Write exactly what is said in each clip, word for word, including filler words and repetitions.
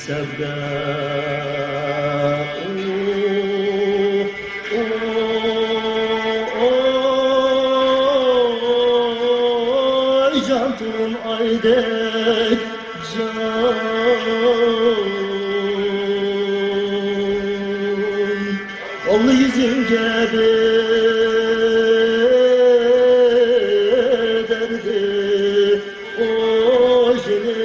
سەۋدە، ئۇ، ئۇ، ئاي جان تۇرۇن ئايدەك جان. ئاللا يۈزۈڭگە بېرەردى، ئو جېنىم،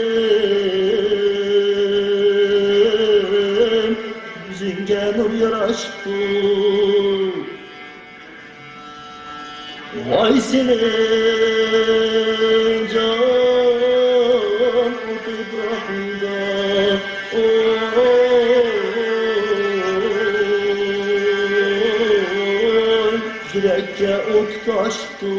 يۈزۈڭگە نۇر ياراشتى. ۋاي سېنىڭ جان ئوتى پۇراقىڭدا، ئوي، يۈرەككە ئوت تۇتاشتى.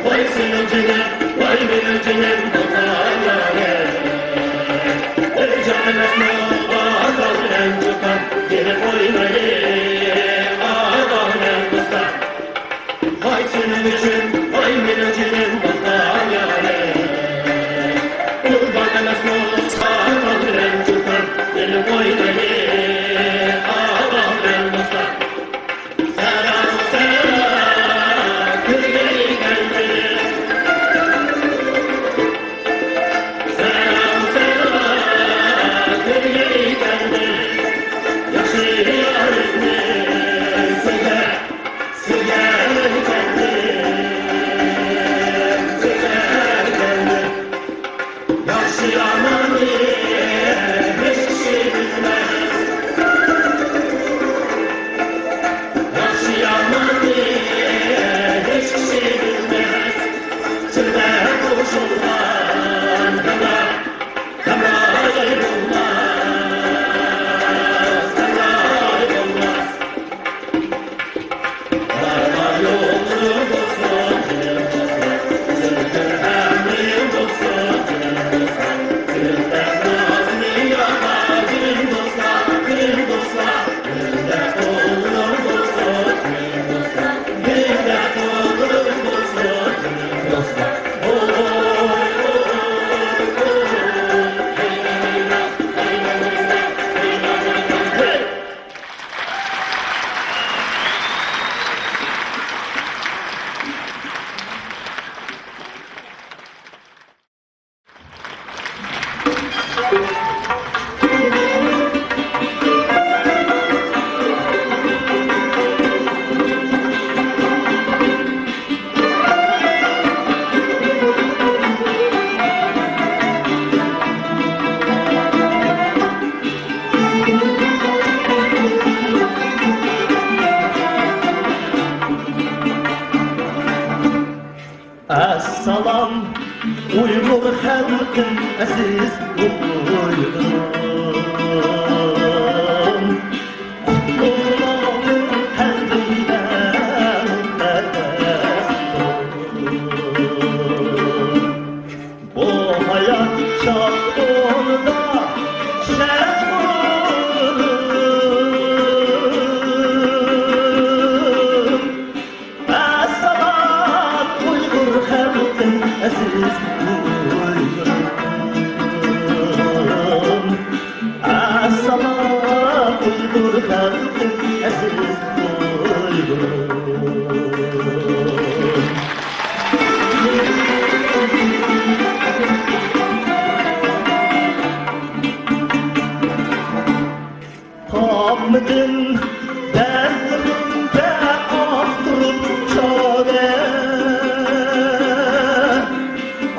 ۋاي سېنىڭ جېنىڭ، ۋاي مېنىڭ جېنىم، بولغان يارىم. ئۆي جان ئەمەسمۇ، ئادەم بىلەن چوكان، كېلىپ ئوينايلى، ئادەم بىلەن دوستان. ۋاي سېنىڭ ئۈچۈن، ۋاي مېنىڭ جېنىم، بولغان يارىم. قۇربان ئەمەسمۇ، ئادەم بىلەن چوكان، كېلىپ ئوينايلى، ئادەم بىلەن دوستان. ئەزىز ئۇيغۇرۇم، ئۇيغۇرنىڭ قەلبىدە مۇقەددەس ئۇيغۇرۇم. بۇ ھايات شادلىقىدا شاد بولۇڭ. ئەسسالام ئۇيغۇر خەلقىم، ئەزىز ئۇيغۇرۇم. ئەسسالام ئۇيغۇر خەلقىم، ئەزىز ئۇيغۇرۇم. تاپمىدىم دەردلىرىمگە ئاختۇرۇپ چارە،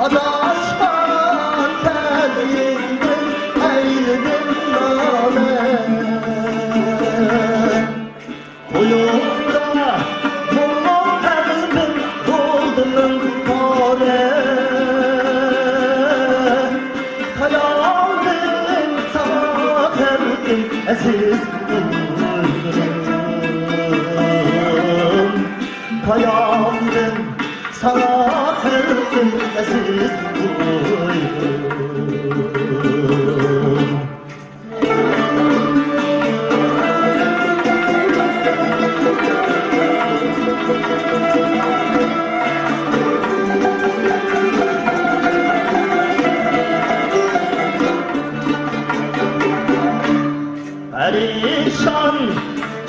ئاداشقان تەلىيىمدىن ئەيلىدىم نالە. قوينۇمدا مۇڭلۇق قەلبىم بولدى مىڭ پارە. خىيالدىن ساڭا خەلقىم، ئەزىز ئۇيغۇرۇم. خىيالدىن ساڭا خەلقىم، ئەزىز ئۇيغۇرۇم. پەرىشان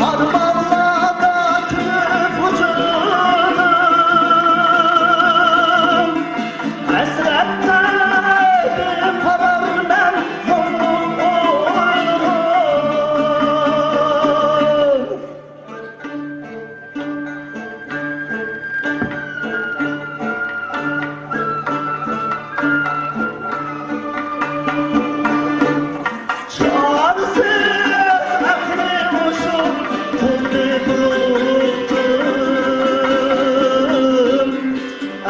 ئارمانلاردا كۆپ ۋۇجۇدۇم، ھەسرەتتە بىقارارمەن، مۇڭلۇق ئۇيغۇر. چارىسىز ئەقلىم ھوشۇم تولدى بۇرۇلدۇم.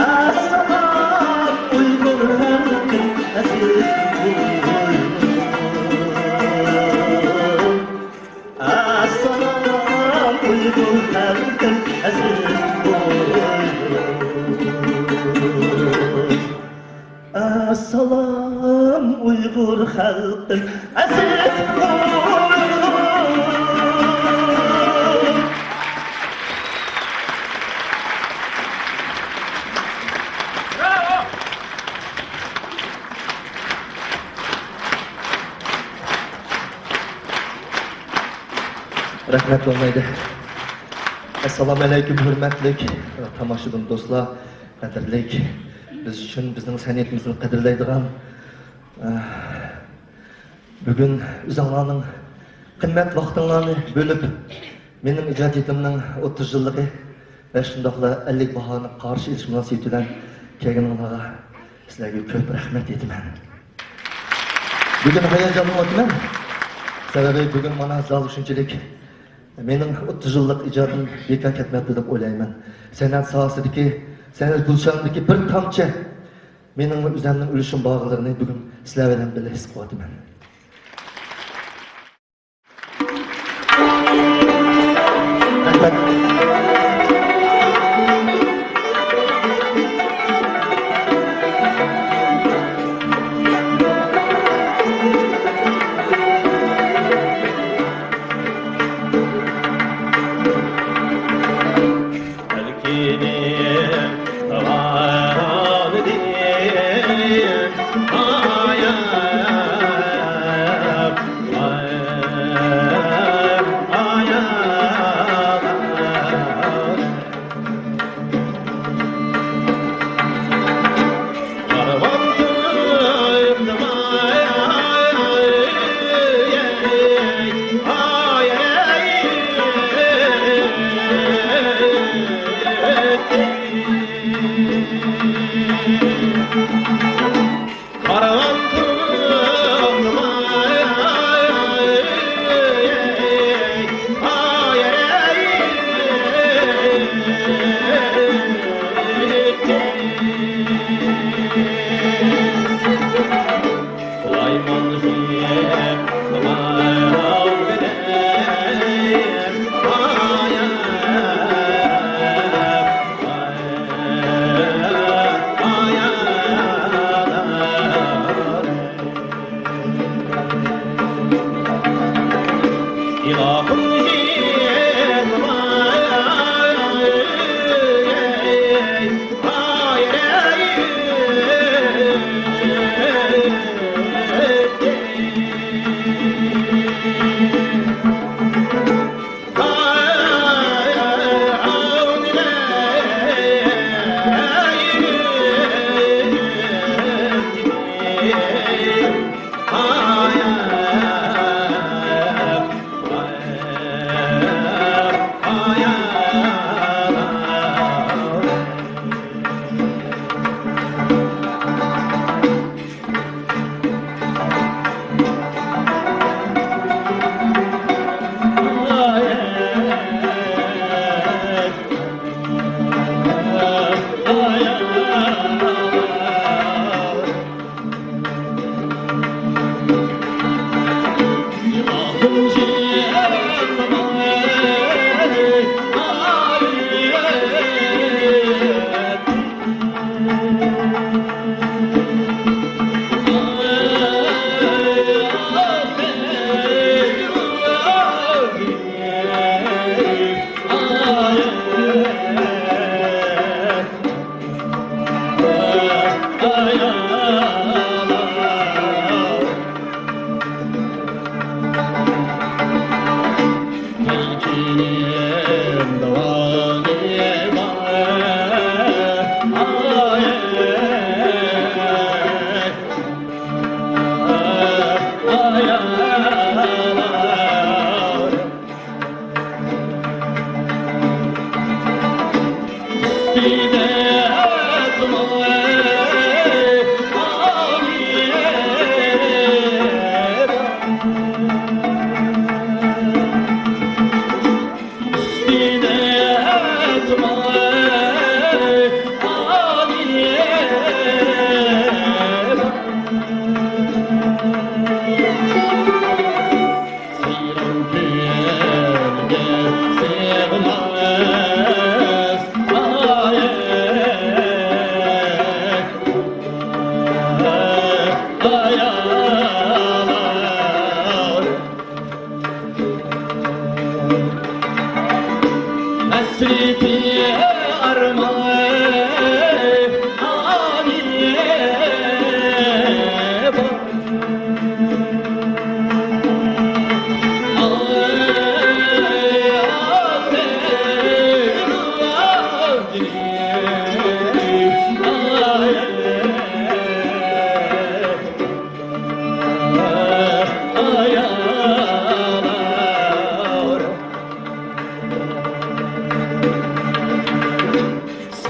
ئەسسالام ئۇيغۇر خەلقىم، ئەزىز ئۇيغۇرۇم. ئەسسالام ئۇيغۇر خەلقىم، ئەزىز ئۇيغۇر. ئەسسالام ئۇيغۇر خەلقىم، ئەزىز ئۇيغۇر. رەھمەت بولمايدۇ. ئەسسالامۇ ئەلەيكۇم، ھۆرمەتلىك تاماشىبىن دوستلار، قەدىرلىك، بىز ئۈچۈن، بىزنىڭ سەنئىتىمىزنى قەدىرلەيدىغان، ئە، بۈگۈن ئۆزۈڭلارنىڭ قىممەت ۋاقتىڭلارنى بۆلۈپ، مېنىڭ ئىجادىيىتىمنىڭ ئوتتۇز يىللىقى ۋە شۇنداقلا ئەللىك باھارنى قارشى ئېلىش مۇناسىۋىتى بىلەن كەلگىنىڭلارغا سىلەرگە كۆپ رەھمەت ئېيتىمەن. بۈگۈن ھاياجانلىنىۋاتىمەن. سەۋەبى بۈگۈن مانا زال شۇنچىلىك مېنىڭ ئوتتۇز يىللىق ئىجادىم بىكار كەتمەپتۇ دەپ ئويلايمەن. سەنئەت ساھەسىدىكى، سەنئەت گۈلشانىدىكى بىر تامچە مېنىڭمۇ ئۆزۈمنىڭ ئۈلۈشۈم بارلىقىنى بۈگۈن سىلەر بىلەن بىللە ھېس قىلىۋاتىمەن.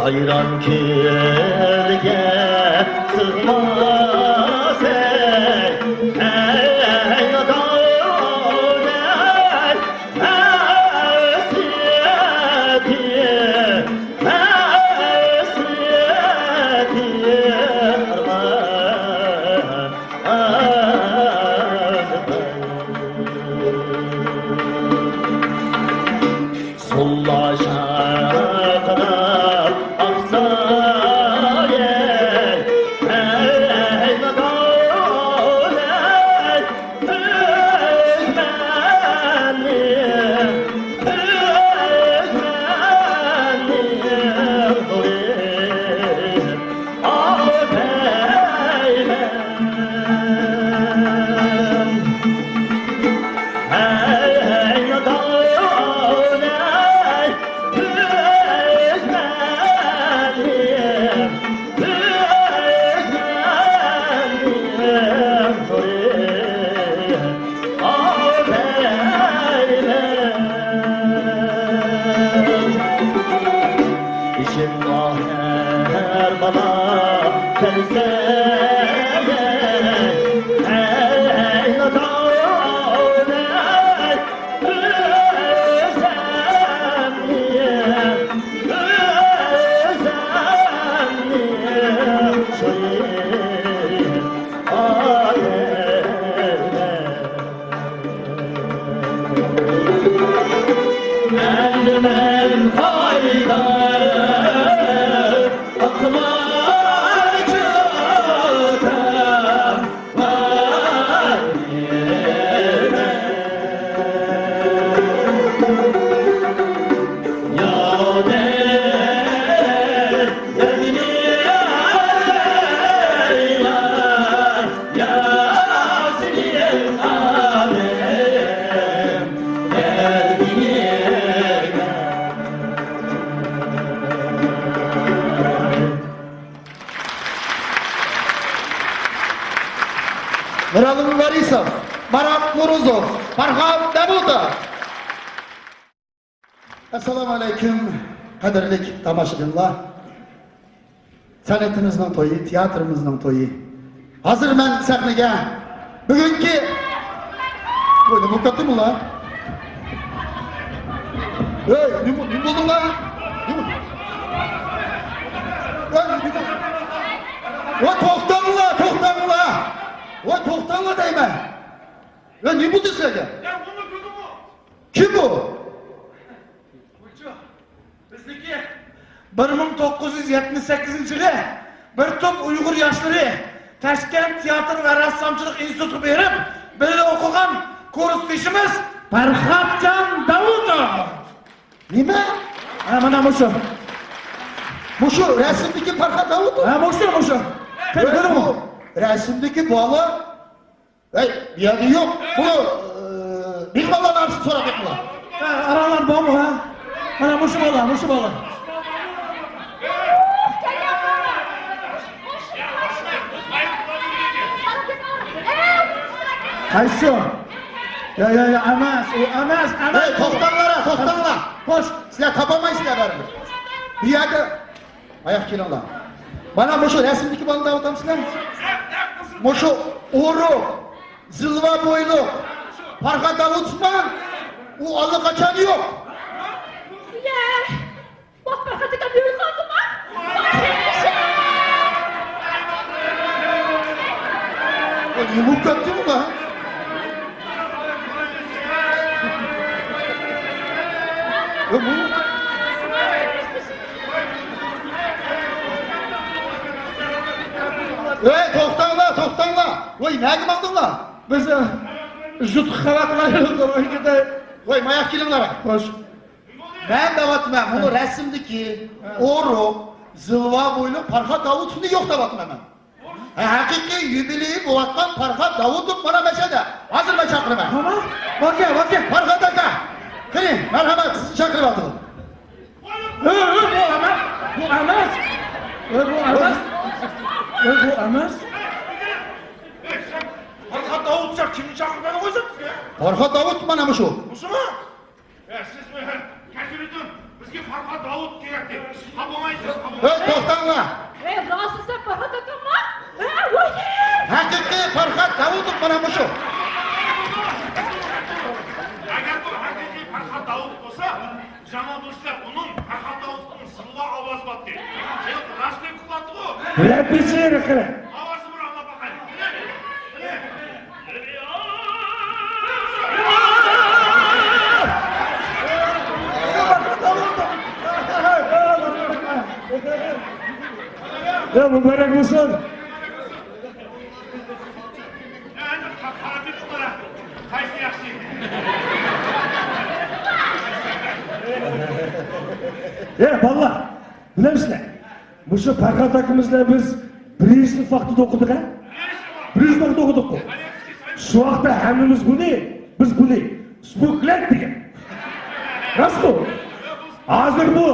سايرام كۆلگە سىغماس ئەي، ئەي نادان ئەي، ھەسرىتى، ھەسرىتى ئارمان. سۇللار شاخىدا ئاقساي، ھەي، ھەي، نادان، ھەي، تۈركمەننى، تۈركمەننى، ئاغلىمەن. بېشىمغا ھەر بالا كەلسە، ئەي نادان، ئۆزۈمنى، ئۆزۈمنى سۆيۈپ ئەمدى مەن قايتا ئاقماچىلىقتا. مىرالىم ۋارىسوف، مارات نۇرۇزوف، پەرھات داۋۇتوف. ئەسسالامۇ ئەلەيكۇم، قەدىرلىك تاماشىبىنلار. سەنئىتىمىزنىڭ تويى، تىياتىرىمىزنىڭ تويى. ھازىر مەن سەھنىگە بۈگۈنكى، ۋاي، نېمە بولۇپ كەتتىم ئۇلار؟ ھەي، نېمە، نېمە بولدۇڭلار؟ نېمە؟ ۋاي، نېمە؟ ۋاي، توختاڭلار، توختاڭلار! ۋاي، توختاڭلار دەيمەن! ۋاي، نېمە بولدى سىلەرگە؟ كىم بۇ؟ بىزنىڭكى بىر مىڭ توققۇز يۈز يەتمىش سەككىزىنچى يىلى بىر توپ ئۇيغۇر ياشلىرى تاشكەنت تىياتىر ۋە رەسسامچىلىق ئىنستىتۇتىغا بېرىپ، بىللە ئوقۇغان كۇرستىشىمىز پەرھاتجان داۋۇتوف. نېمە؟ ھە، مانا مۇشۇ. مۇشۇ رەسىمدىكى پەرھات داۋۇتوف؟ ھە، مۇشۇ، مۇشۇ. ھە، بۇ رەسىمدىكى بالا. ھەي، بۇ يەردە يوق. بۇ، ئى، مېھمانلارنىڭ ھەممىسىنى سوراپ بېقىڭلار. ئاراڭلار بارمۇ، ھە؟ مانا مۇشۇ بالا، مۇشۇ بالا. قايسى؟ يا، يا، يا، ئەمەس، ئۇ ئەمەس، ئەمەس. ھەي، توختاڭلار، توختاڭلار. خوش. سىلەر تاپالمايسىلەر بەرىبىر. بۇ يەردە ئاياق كېلىڭلار. مانا مۇشۇ رەسىمدىكى بالىنى دەۋاتامسىلەر؟ مۇشۇ ئورۇق، زىلۋا بويلۇق پارخات داۋۇتوفمۇ؟ ئۇ ئاللىقاچان يوق. يە، ۋاھ، پارخات ئاكام ئۆلۈپ قالدىما؟ ئۇ نېمە بولۇپ كەتتى بۇ؟ ۋەي، توختاڭلار، توختاڭلار. ۋەي، نەگە ماڭدىڭلار؟ بىز، ئە، يۇرتقا خەۋەر قىلايلى، ئۆيگە. ۋەي، ماياق كېلىڭلار. خوش. مەن دەۋاتىمەن، مۇنۇ ھە. رەسىمدىكى ھە. ئورۇق، زىلۋا بويلۇق پارخات داۋۇتوفنى يوق دەۋاتىمەن مەن. ھە، ھەقىقىي يۇبىلېيى بولۇۋاتقان پارخات داۋۇتوف مانا مەشەدە. ھازىر مەن چاقىرىمەن. ماما، ۋاكە، ۋاكە. پارخات ئاكا، قېنى، مەرھەمەت، سىزنى چاقىرىۋاتىدۇ. ئۆ، ئۆ، بۇ ئەمەس، بۇ ئەمەس. ئۆ، بۇ ئەمەس. ئۆ، بۇ ئەمەس. پارخات داۋۇتوف كىمنى چاقىرغاننى قويسا بىزگە؟ پارخات داۋۇتوف مانا مۇشۇ. مۇشۇمۇ؟ ئە، سىزمۇ كەچۈرۈڭ، بىزگە پارخات داۋۇت كېرەك دەپ. قاپىمايسىز، قاپىمايسىز. ھەي، توختاڭلار. ئەي، راستلا سەن پارخات ئاكامما؟ ھە، ۋاي! ھەقىقىي پارخات داۋۇتوف مانا مۇشۇ. ئەگەر بۇ ھەقىقىي پارخات داۋۇت بولسا، جاناب دوستلار، ئۇنىڭ پارخات داۋۇتنىڭ زىلۋا ئاۋازى بارتى. راست دەپ قىلاتتىغۇ. رەببىسى رىقىرە. ئاۋازى بىر ئاڭلاپ باقايلى. يا مۇبارەك بولسۇن. قايسى ياخشى؟ يا بالىلار، بىلەمسىلەر؟ مۇشۇ پەرھات ئاكىمىز بىلەن بىز بىرىنچى سىنىپ ۋاقتىدا ئوقۇدۇق، ھە؟ بىرىنچى سىنىپ ۋاقتىدا ئوقۇدۇققۇ. شۇ ۋاقىتتا ھەممىمىز بۇنى، بىز بۇنى سپۇكلەت دېگەن. راستقۇ؟ ھازىر بۇ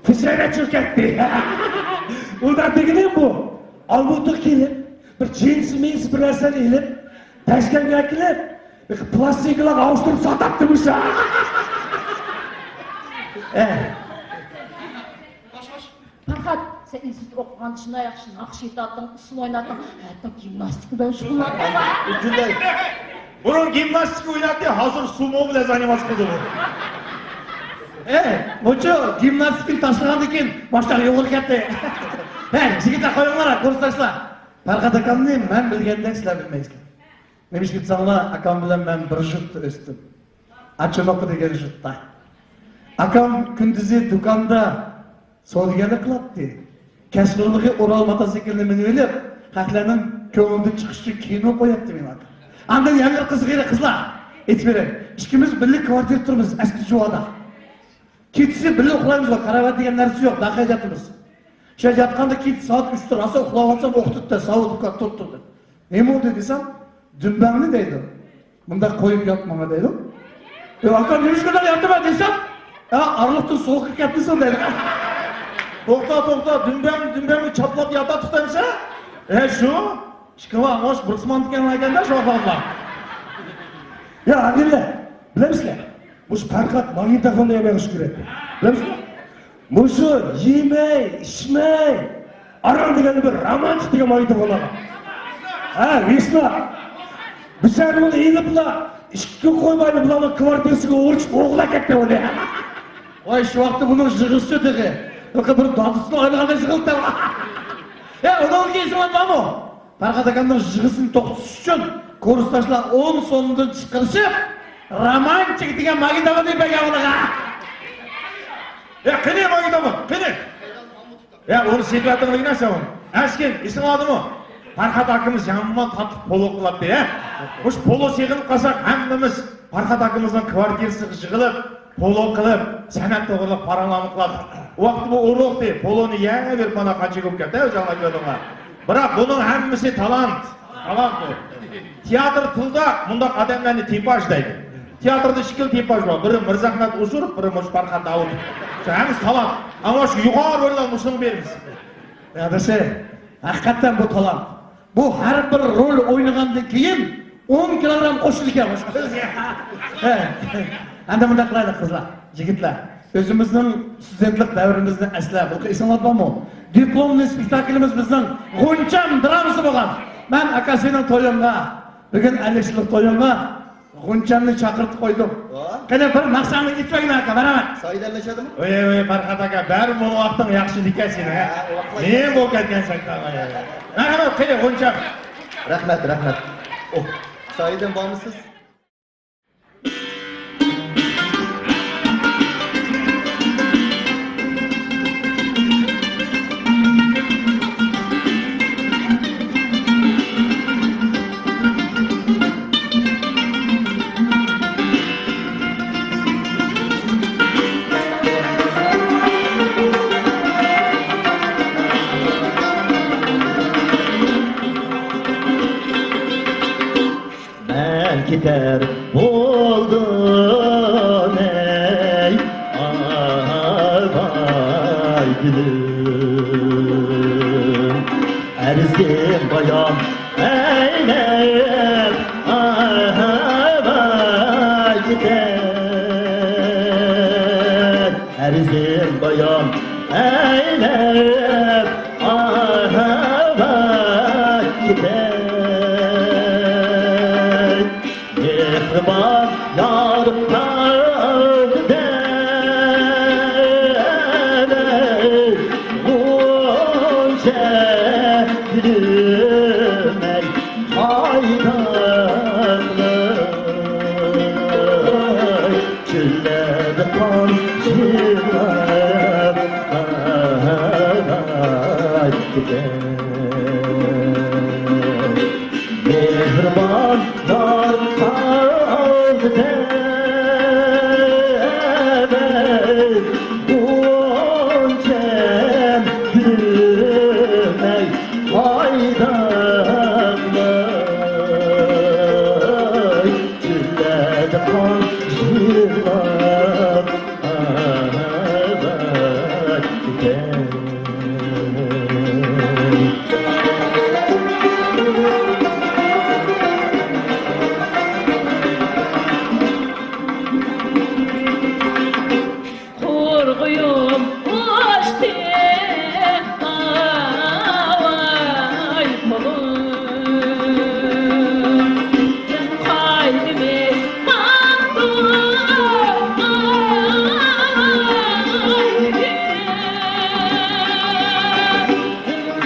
تىجارەتچىگە كەتتى. ئۇنداق دېگىنىم بۇ. ئالمۇتىغا كېلىپ، بىر جىنسى مىنسى بىر نەرسىنى ئېلىپ، تەشكەلگە ئەكېلىپ، پىلاستىنكىلارغا ئاۋۇشتۇرۇپ ساتاتتى مۇشۇ. ئە. پەرھات، سەن ئىنستىتۇتتا ئوقۇغاندا شۇنداق ياخشى ناخشا ئېيتاتتىڭ، ئۇسسۇل ئويناتتىڭ، ھەتتا گىمناستىكا بىلەن شۇغۇللاناتتىڭ. بۇرۇن گىمناستىكا ئويناتتى، ھازىر سۇمو بىلەن زانىماس قىلدى بۇ. ئەي، بۇچۇ گىمناستىكىنى تاشلىغاندىن كېيىن باشلاپ يۇقىرى كەتتى. ھەي، يىگىتلەر قويۇڭلار، كۇرستاشلار. پەرھات ئاكامنى مەن بىلگەندەك سىلەر بىلمەيسىلەر. نېمىشقا دېسەڭلار، ئاكام بىلەن مەن بىر يۇرتتا ئۆستۈم. ئاچىنوقا دېگەن يۇرتتا. ئاكام كۈندۈزى دۇكاندا سودىگەرلىك قىلاتتى. كەچلىرىلىقى ئورال موتوسىكلىنى مىنىۋېلىپ، خەقلەرنىڭ كۆڭلىدىن چىقىش ئۈچۈن كىنو قوياتتى مېنىڭ ئاكام. ئاندىن يەنە بىر قىزىق ئىدى، قىزلار. ئېيتىپ بېرەي. ئىككىمىز بىللە كۋارتىرىدا تۇرىمىز، ئەسكى جۇۋادا. كېچىسى بىللە ئۇخلايمىزغۇ، كاراۋات دېگەن نەرسە يوق، داخىل ياتىمىز. شۇ ياتقاندا كېچە سائەت ئۈچتە راسا ئۇخلاۋاتسام، ئوقۇتۇپتۇ، ساۋۇت ئۇكا تۇرۇپ تۇردى. نېمە بولدى دېسەم، دۈمبەڭنى دەيدۇ. مۇنداق قويۇپ ياتماڭا دەيدۇ. يا ئاكا، نېمىشقا ياتىمەن دېسەم، يا ئارىلىقتىن سوغۇق كىرىپ كەتمىسۇن دەيدۇ. توختا، توختا، دۈمبەڭ، دۈمبەڭنى چاپلاپ ياتاتتۇق دەمسە؟ ھە، شۇ. ئىككى ۋاڭ ئوش بىر سىمان تىكەن ئىكەندە شۇ ئاخىرلار. يا، ئادىللە، بىلەمسىلەر؟ مۇشۇ پەرھات ماگنىتوفوننى يەنە ياخشى كۆرەتتى. بىلەمسىلەر؟ مۇشۇ يېمەي، ئىچمەي، ئاران دېگەندە بىر رومانتىك دېگەن ماگنىتوفون ئالغان. ھە، ۋېسنا. بىچارە ئۇنى ئېلىپلا، ئىككى كۈن قويمايلا بۇلارنىڭ كۋارتىرىسىغا ئۇرۇشۇپ ئوغرىلاپ كەتتى ئۇنى. ۋاي، شۇ ۋاقىتتا بۇنىڭ يىغىسى تېخى. بىر دادىسىنىڭ ئايلىغاندا يىغىلىپ. ھە، ئۇنىڭدىكى ئېسىڭلار بارمۇ؟ پەرھات ئاكامنىڭ يىغىسىنى توختىتىش ئۈچۈن كۇرستاشلار ئون سومدىن چىقىرىشىپ، رومانتىك دېگەن ماگنىتوفون ئېلىپ بەرگەن ئۇلارغا. يا، قېنى ماگنىتوفون، قېنى؟ يا، ئۇنى سېتىۋەتتىڭلىگىنە سەن ئۇنى. ئەسكىن، ئېسىڭلاردىمۇ؟ پەرھات ئاكىمىز يامان تاتلىق پولو قىلاتتى، ھە؟ مۇشۇ پولو سېغىنىپ قالساق، ھەممىمىز پەرھات ئاكىمىزنىڭ كۋارتىرىسىغا يىغىلىپ، پولو قىلىپ، سەنئەت توغرىلىق پاراڭلارنى قىلاتتۇق. ئۇ ۋاقىتتا بۇ ئورۇقتى، پولونى يەڭگە بېرىپ مانا قانچە بولۇپ كەتتى، ئۆزۈڭلار كۆردۈڭلار. بىراق بۇنىڭ ھەممىسى تالانت. تالانت بۇ. تىياتىر تىلدا مۇنداق ئادەملەرنى تىپاژ دەيدۇ. تىياتىردا ئىككىلا تىپاژ بار. بىرى مىرزەخمەت ئۇزۇرۇف، بىرى مۇشۇ پەرھات داۋۇتوف. شۇ ھەممىسى تالاپ. ئەمما شۇ يۇقىرى روللارنى مۇشۇنىڭغا بېرىمىز. ياخشى. ھەقىقەتەن بۇ تالانت. بۇ ھەر بىر رول ئوينىغاندىن كېيىن ئون كىلوگرام قوشىدىكەن. ھە. ئەمدى مۇنداق قىلايلى قىزلار، يىگىتلەر. ئۆزىمىزنىڭ ستۇدېنتلىق دەۋرىمىزنى ئەسلە. بۇ ئېسىڭلاردا بارمۇ؟ دىپلومنى سپېكتاكلىمىز بىزنىڭ غۇنچەم درامىسى بولغان. مەن ئاكا سېنىڭ تويۇڭغا، بۈگۈن ئەللىك يىللىق تويۇڭغا غۇنچەمنى چاقىرتىپ قويدۇم. ۋا. قېنى، بىر ناخشاڭنى ئېيتىپ بەرگىن ئاكا، بەرەمەن. سايىت ئەللىشەدىمۇ؟ ۋاي، ۋاي، پەرھات ئاكا، بەرمۇ ۋاقتىڭ ياخشى ئىكەن سېنىڭ، ھە؟ ھە، ۋاقلىق. نېمە بولۇپ كەتكەن سەن تاغا، ھە؟ مەرھەمەت، قېنى، غۇنچەم. رەھمەت، رەھمەت. ئوھ، سايىتىم بارمۇسىز؟ مەن كېتەر بولدۇم ئەي ئاۋاي گۈلۈم، ئەرزىم بايان ئەيلەپ ئاۋاي كېتەر، ئەرزىم بايان ئەيلەپ ئاۋاي كېتەر. مېھرىبان يار قەلبىدە غۇنچە گۈلۈم ئەي، قايداقلاي چۆللەردە قان يىغلاپ ئاۋاي كېتەر. مېھرىبان يار قەلبىدە غۇنچەم گۈلۈم ئەي، قايداقلاي چۆللەردە قان يىغلاپ ئاۋاي كېتەر. قۇرغۇيۇم ئۇچتى ئاۋاي قولۇم. قايتىمىز ماڭدۇق ئاۋاي.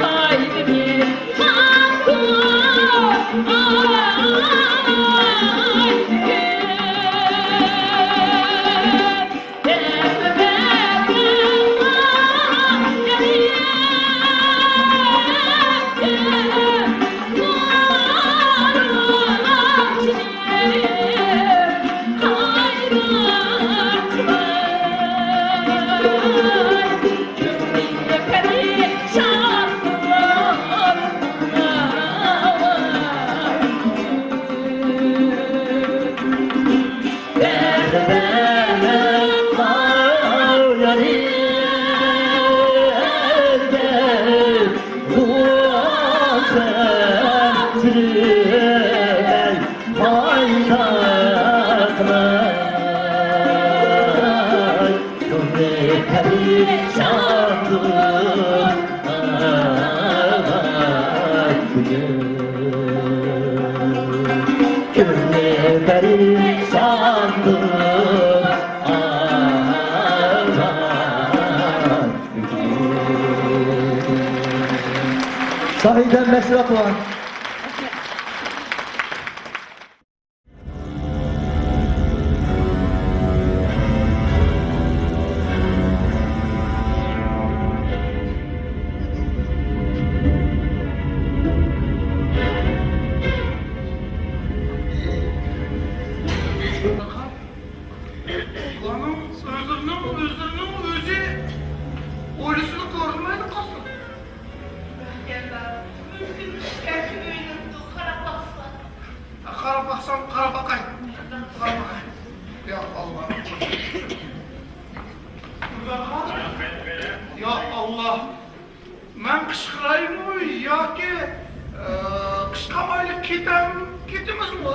قايتىمىز ماڭدۇق ئاۋاي. كۆڭلى پەرىشاندۇر ئاۋاي بۈگۈن. ساھىدەم مەشرەپلار. ئۇلارنىڭ ئۆزلىرىنىڭ، ئۆزلىرىنىڭ ئۆزى ئويلىسىلا كۆرۈنمەيدۇ قالسا. مۇمكىن، ئىچكەرتىپ ئۆيلىرىمدىن قاراپ باقسا. قاراپ باقسام، قاراپ باقاي. قاراپ باقاي. يا ئاللا، مەن قىچقىرايمۇ ياكى، ئە، قىچقارمايلى كېتەم، كېتىمىزمۇ؟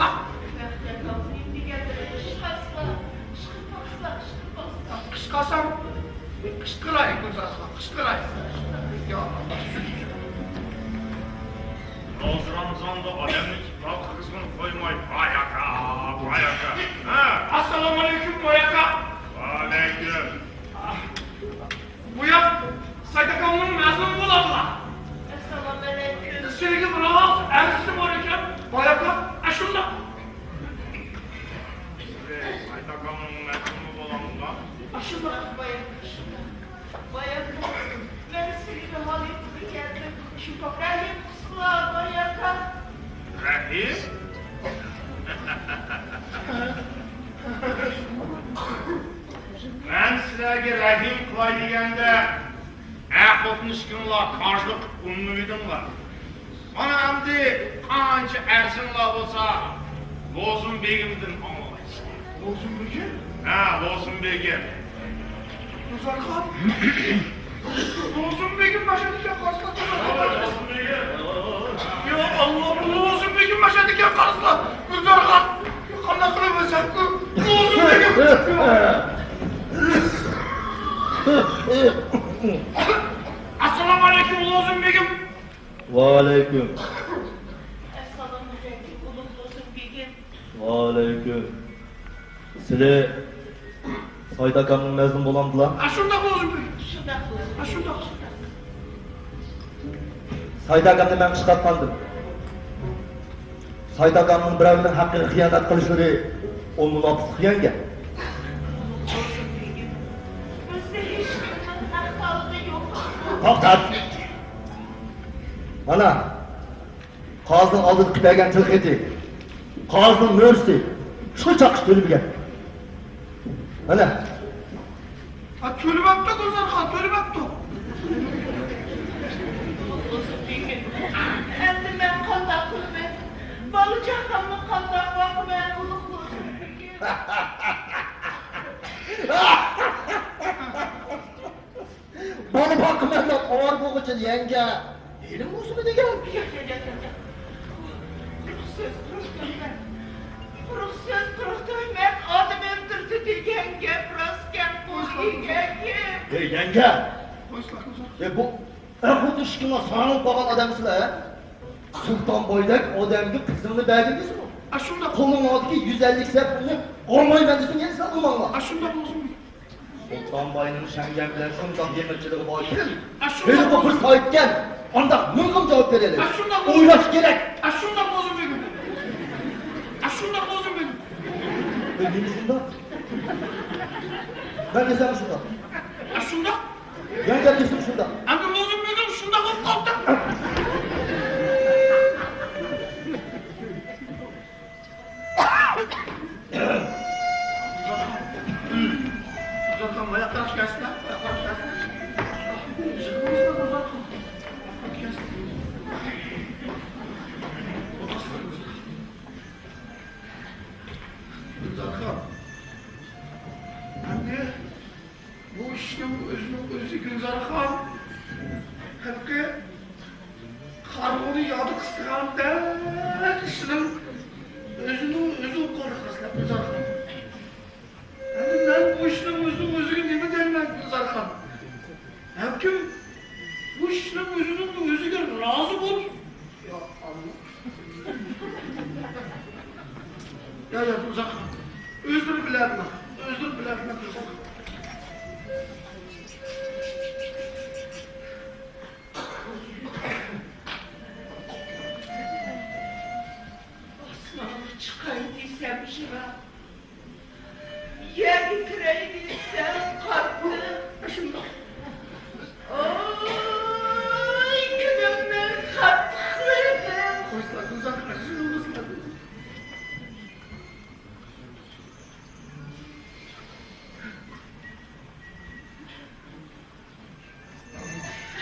قىچقارسام، قىچقىراي، گۈلزارخان، قىچقىراي. يا ئاللا، سۈت، سۈت. روزا رامزاندا ئادەمنى ئىپتارغا قىزغىن قويماي، باياكا، باياكا. ھە؟ ئەسسالامۇئەلەيكۇم، باياكا. ۋەئەلەيكۇم. بۇ ياق سايتاكامنىڭ مەزلۇمى بولارلا. ئەسسالامۇئەلەيكۇم. سىلىگە بىراز ئەرزىسى بار ئىكەن، باياكا، ئاشۇنداق. سايتاكامنىڭ مەزلۇمى بولامدۇ؟ ئاشۇنداق. باياكا، شۇنداق. باياكا، مەن سىلىگە ھالىقىدىن كەلدىم. شۇنداق رەھىم قىلسىلا، باياكا. رەھىم؟ مەن سىلەرگە رەھىم قىلاي دېگەندە، ئەر-خوتۇن ئىككىڭلار كاجلىق قىلىپ ئۇنىمىدىڭلار. مانا ئەمدى قانچە ئەرزىڭلار بولسا، لوزۇم بېگىمدىن ئاڭلايسىلەر. لوزۇم بېگىم؟ ھە، لوزۇم بېگىم. گۈلزارخان. لوزۇم بېگىم ماشىنىدا قالسا، گۈلزارخان. يا ئاللا، بۇ لوزۇم بېگىم ماشىنىدا قالسا، گۈلزارخان. قانداق قىلىمەن سەن؟ لوزۇم بېگىم. ئەسسالامۇئەلەيكۇم، لوزۇم بېگىم. ۋەئەلەيكۇم. ئەسسالامۇئەلەيكۇم، ئۇلۇغ لوزۇم بېگىم. ۋەئەلەيكۇم. سىلى سايىت ئاكامنىڭ مەزلۇمى بولامدىلا؟ ئاشۇنداق لوزۇم بېگىم. شۇنداق لوزۇم. ئاشۇنداق. سايىت ئاكامنى مەن قىچقارتمىدىم. سايىت ئاكامنىڭ بىرەۋنىڭ ھەققىگە خىيانەت قىلىشلىرى ئۇ مۇناپىقلىق دېگەن گەپ. ئۇلۇغ لوزۇم بېگىم، بىزدە ھېچكىمنىڭ ھەق-ھالىقى يوق. توختات! مانا، قازىنىڭ ئالدىدا قىلىپ بەرگەن تىل خېتى، قازىنىڭ مۈرىسى شۇ چاغقىچە تۆلىمىگەن. مانا. ھە، تۆلىمەپتۇ، گۈلزارخان، تۆلىمەپتۇ. ئەمدى مەن قانداق قىلىمەن؟ بالا-چاقامنى قانداق باقىمەن، ئۇلۇغ لوزۇم بېگىم؟ بالا باقىمەن دەپ ئاۋارە بولغۇچە يەڭگە ھېلىمۇ ئۇزىمىدىكەن. قۇرۇق سۆز، قۇرۇق تۆھمەت. قۇرۇق سۆز، قۇرۇق تۆھمەت. ئادەم ئۆلتۈردى دېگەن گەپ راستكەنغۇ، يەڭگە. ھەي، يەڭگە! ھەي، بۇ ئەر-خوتۇن ئىككىڭلار ساراڭ بولۇپ قالغان ئادەمسىلەر، ھە؟ سۇلتان بايدەك ئادەمگە قىزىڭنى بەرگىن دېسىمۇ، ئاشۇنداق. قولۇڭلاردىكى يۈز ئەللىك سەپ پۇلنى ئالمايمەن دېسەڭ يەنە سەن ئالماڭلار. ئاشۇنداق بولسۇن. سۇلتان باينىڭ شەڭگەن بىلەن شۇنداق يېقىنچىلىقى باركەن. ئاشۇنداق. ھېلىقى بىر سايىتكەن. ئانداق مىڭغىمۇ جاۋاب بېرەلەيدۇ. ئاشۇنداق بولسۇن. ئويلاش كېرەك. ئاشۇنداق بولسۇن بېگىم. ئاشۇنداق بولسۇن بېگىم. ئەي، نېمە شۇنداق؟ مەن دېسەم شۇنداق. ئاشۇنداق. يەنە دېسەم شۇنداق. ئەمدى لوزۇم بېگىم شۇنداق بولۇپ قاپتۇ. ئەمدى بۇ ئىشنىڭ ئۆزىنىڭ ئۆزى گۈلزارخان، ھېلىقى قارىغۇنى يادا قىستىغاندەك ئىشنىڭ ئۆزىنىڭ ئۆزى قورقۇنچلۇق، گۈلزارخان. ئەمدى مەن بۇ ئىشنىڭ ئۆزىنىڭ ئۆزىگە نېمە دەيمەن، گۈلزارخان؟ ھەركىم بۇ ئىشنىڭ ئۆزىنىڭ ئۆزىگە رازى بول. يا ئاللا. يا، يا، ئۇزاق. ئۆزلىرى بىلەرلا. ئۆزلىرى بىلەرلا. ئاسمانغا چىقاي دېسەم يىراق. يەرگە كىرەي دېسەم قاتتىق. ئاشۇنداق. ئاي، كۈنۈمنىڭ قاتتىقلىرى.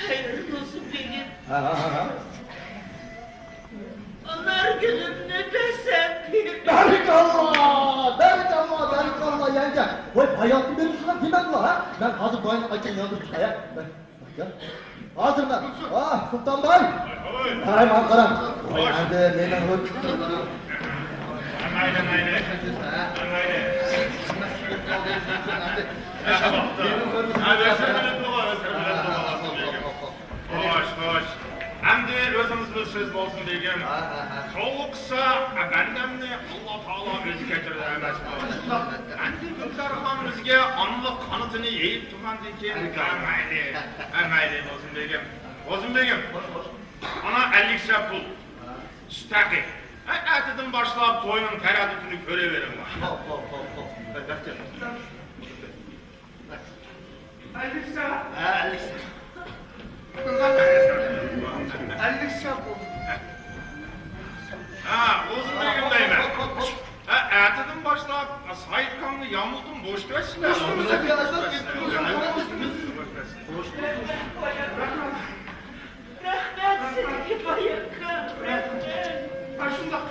خەير بولسۇن بېگىم. ھە، ھە، ھە، ھە. ئانار گۈلۈمنى بەرسەم بېگىم. بەرىكاللا، بەرىكاللا، بەرىكاللا، يەڭگە. ۋاي، ھاياتىم بېرىپ شۇنداق دېمەڭلار، ھە؟ مەن ھازىر باينىڭ ئاچچىقىنى ياندۇرۇپ چىقاي، ھە؟ مەن، مەن، ھازىر مەن. ئاھ، سۇلتانباي! ھەي، ماڭا قاراڭ. ۋاي، ئەمدى مېنىڭ بۇ، مەيلى، مەيلى. مەيلى. خوش، خوش. ئەمدى ئۆزىڭىز بىلىسىز بولسۇن بېگىم. ھە، ھە، ھە. توغرا قىلسا، بەندەمنى ئاللا تائالا ئۆزى كەچۈرىدۇ ئەمەسمۇ؟ ئەمدى ھۆكۈمدارخان بىزگە ئانىلىق قانىتىنى يېيىپ تۇرغاندىن كېيىن، ھە، مەيلى. ھە، مەيلى بولسۇن بېگىم. بولسۇن بېگىم. ئانا ئەللىك سە پۇل. سۈت ھەققى. ھە، ئەتىدىن باشلاپ توينىڭ تەرەدۇتىنى كۆرۈۋېرىڭلار. خوپ، خوپ، خوپ، خوپ. بەختىيار. ئەللىك سە؟ ھە، ئەللىك سە. ئەللىك سە بولدى. ھە، ئۇزۇن دېگىن دەيمەن. ھە، ئەتىدىن باشلاپ سايىتكامنى يامۇلدىن بوشىتىۋەتسىلەر. رەھمەت سىزگە، باي ئاكا. رەھمەت. ئاشۇنداق.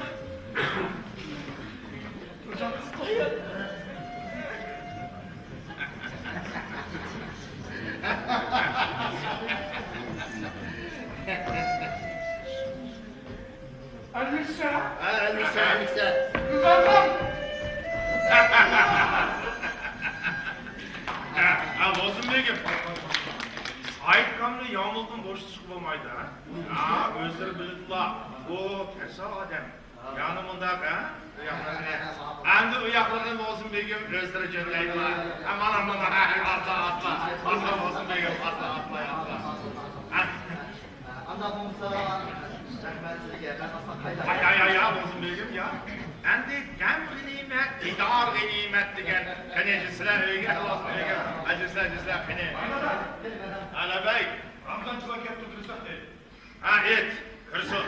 ئەللىك سە. ھە، ئەللىك سە، ئەللىك سە. ھە، ھە، لازىم بېگىم. سايىتكامنى يامۇلدىن بوشىتىشقا بولمايدۇ، ھە؟ ھە، ئۆزلىرى بىلىدىلا. ئۇ كەسەل ئادەم. يەنى مۇنداق، ھە؟ ئەمدى ئۇ ياقلىرىنى لازىم بېگىم ئۆزلىرى جۆنلەيدىلا. ھە، مانا، مانا، ھە، ئاتلا، ئاتلا. ئاتلا لازىم بېگىم، ئاتلا، ئاتلا، ئاتلا. ھە. ئانداق بولسا، رەھمەت سىزگە. مەن ئاستا قايتاي. ھاي، ھاي، ھاي، ھاي، لازىم بېگىم، يا. ئەمدى دەم غەنىيمەت، دىدار غەنىيمەت دېگەن. قېنى، جىسلەر ئۆيگە، لازىم بېگىم. ھە، جىسلەر، جىسلەر، قېنى. ھە، لەببەيك. رامزان چىلا كەپتۇ، كىرسەك دەيدۇ. ھە، ئېيت، كىرسۇن.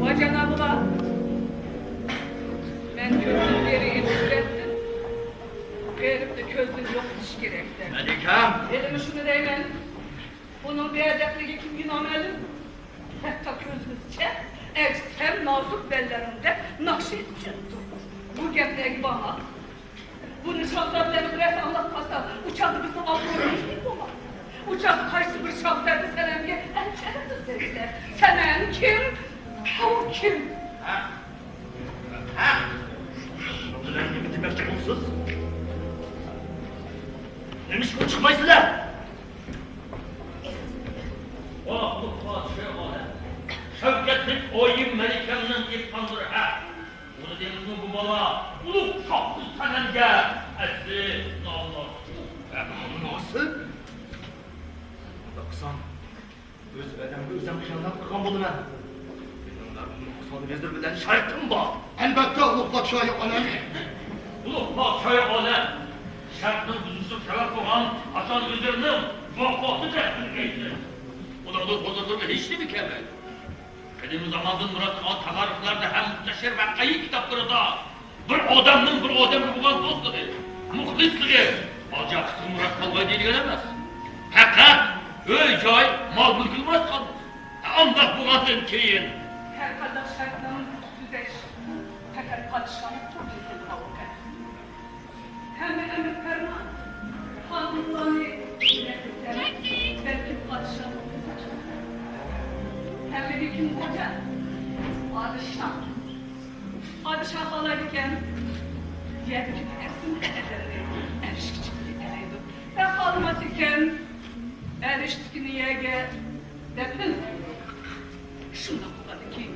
ۋاي جانابىلار، مەن كۆزدىن بېرى ئېلىپ كەتتىم. غېرىبنى كۆزدىن يوقىتىش كېرەك دەپ. مەلىكەم! ھېلىمۇ شۇنى دەيمەن. بۇنىڭ بىئەدەپلىكى كىمگە نامەلۇم؟ ھەتتا كۆزىمىزچە ئەجسام نازۇك بەدەنلىرىڭدە ناخشا ئېيتىپ يۈرۈپتۇ. بۇ گەپلەرگە بار. بۇنى شاھزادىلەرنىڭ بىرەرسى ئاڭلاپ قالسا، ئۇ چاغدا بىزنىڭ ئابرۇيىمىز نېمە بولار؟ ئۇ چاغدا قايسى بىر شاھزادە سەنەمگە ئەنچە ئەرز دەيسىلەر؟ سەنەم كىم؟ ئۇ كىم؟ ھە؟ ھە؟ بۇنىڭ بىلەن نېمە دېمەكچى بولىسىز؟ نېمىشقا چىقمايسىلەر؟ ئاھ، ئۇلۇغ پادىشاھى ئالەم! شەۋكەتلىك ئايىم مەلىكەمنىڭ ئېيتقانلىرى ھەق. ئۇنى دېمىسىمۇ بۇ بالا ئۇلۇغ شاھلىق سەنەمگە ئەسلى نامۇناسىپ. نامۇناسىپ؟ ئۇنداق قىلسام، ئۆز ۋەدەمگە ئۆزۈم خىيانەت قىلغان بولىمەن. مېنىڭ ۋە ئۇلۇغ خان ۋەزىر بىلەن شەرتىم بار. ئەلۋەتتە، ئۇلۇغ پادىشاھى ئالەم. ئۇلۇغ پادىشاھى ئالەم، شەرتنىڭ بۇزۇلۇشىغا سەۋەب بولغان ھاسان ۋەزىرنىڭ ۋاپاتى تەسىرلىك ئەيىبلەر. ئۇلارنىڭ ھۇزۇرلىرىغا ھېچنېمە كەلمەيدۇ. قەدىم زاماندىن مۇرات قالغان تارىخلاردا ھەم مۇستەشىر ۋەقەئى كىتابلىرىدا بىر ئادەمنىڭ بىر ئادەمگە بولغان دوستلۇقى، مۇخلىسلىقى، ئالجاقىسىغا مۇرات قالغاي دېيىلگەن ئەمەس. پەقەت ئۆي-جاي، مال-مۈلكىگە مۇرات قالدى. ئانداق بولغاندىن كېيىن ھەر قانداق شەرتنامىنى تۈزەش پەقەت پادىشاھنىڭ قولىدىن كېلىدىغان ئىش. ھەممە ئەمىر پەرمان، قانۇنلارنى بەلكىم پادىشاھ، ھەممىگە كىم خوجا؟ پادىشاھ. پادىشاھ خالايدىكەن، يەردىكى ئەرزىمەن ئەرلەرنى ئەرشكە چىقىپ كېتەلەيدۇ. ۋە خالىماس ئىكەن، ئەرشتىكىنى يەرگە دەپنە. شۇنداق بولغاندىكىن،